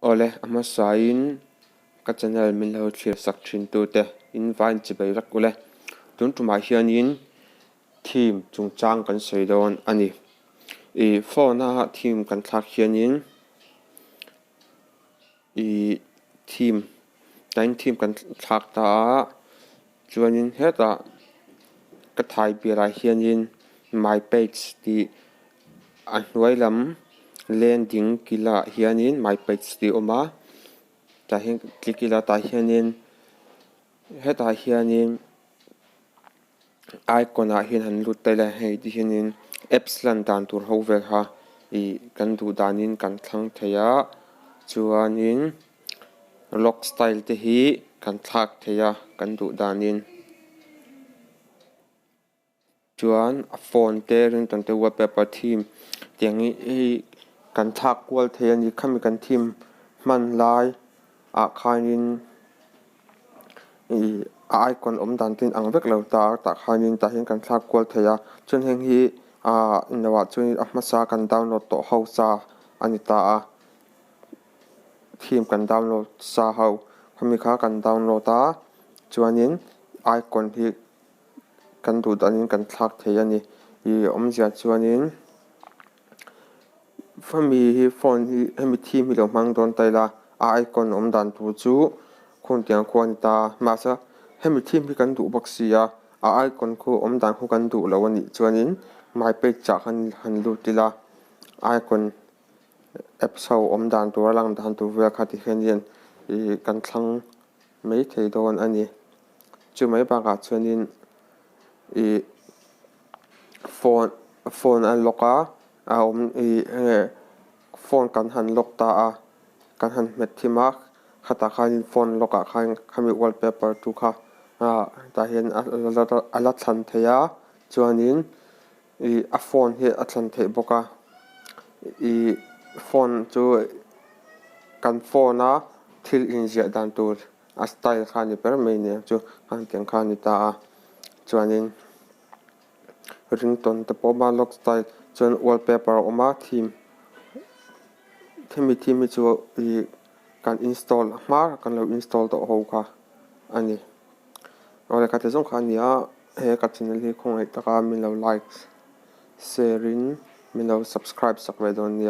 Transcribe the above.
Awle, a hmasain ka channel min lo thlir sak thin tute in vain chibai vek ule. Tun tumah hianin theme chungchang kan sawi dawn a ni. Ih phone a theme kan thlak hianin ih theme tain theme kan thlak ta a chuanin hetah ka thai piahah hianin my page tih a hnuai lam landing kilah hianin my page tih a awm a tah hian click ila tah hianin hetah hianin icon ah hian han lut ta ila hei ti hianin apps lan dan tur ho vel kha ih kan duh danin kan thlang thei a chuanin lock style te hi kan thlak thei a kan duh danin. Chuan a phone te ringtone te wallpaper theme tiang hi hei kan thlak kual thei a ni khami kan theme hman lai ah khanin ih a icon awm dan te ang vek lo ta a tah khanin tah hian kan thlak kual thei a chuan heng hi ah englo ah chuan a hmasa kan download tawh ho sa a ni ta a theme kan download sa ho khami kha kan download a chuanin icon hi. Kan duh danin kan thlak thei a ni. Ih awmzia chuanin hemi hi phone hi hemi theme hi lo hmang dawn ta ila a icon awm dan tur chu khung tiang khu a ni ta a mahse hemi theme hi kan duh bawk si a a icon khu awm dan khu kan duh lo a nih chuanin my page ah khan han lut ila icon apps ho awm dan tur a lang dan tur vel kha ti hianin ih kan thlang mai thei dawn a ni. Chu mai bakah chuanin ih phone phone a lock a a awm ih enge phone kan han lock ta a kan han hmet thim a khatah khanin phone lock ah khan khami wallpaper tu kha ah tah hian a la thlan thei a chuanin ih a phone hi a thlan theih bawk a ih phone chu kan phone a thil inziah dan tur. A style kha a ni ber mai nia chu hang tiang kha a ni ta a chuanin ringtone te pawh a awm a lock style chuan wallpaper a awm a theme hemi theme hi chu ih kan install hma kan lo install tawh ho kha a ni awle ka ti zawng kha a ni a he ka channel hi khawngaih taka min lo like share in min lo subscribe sak ve dawn nia.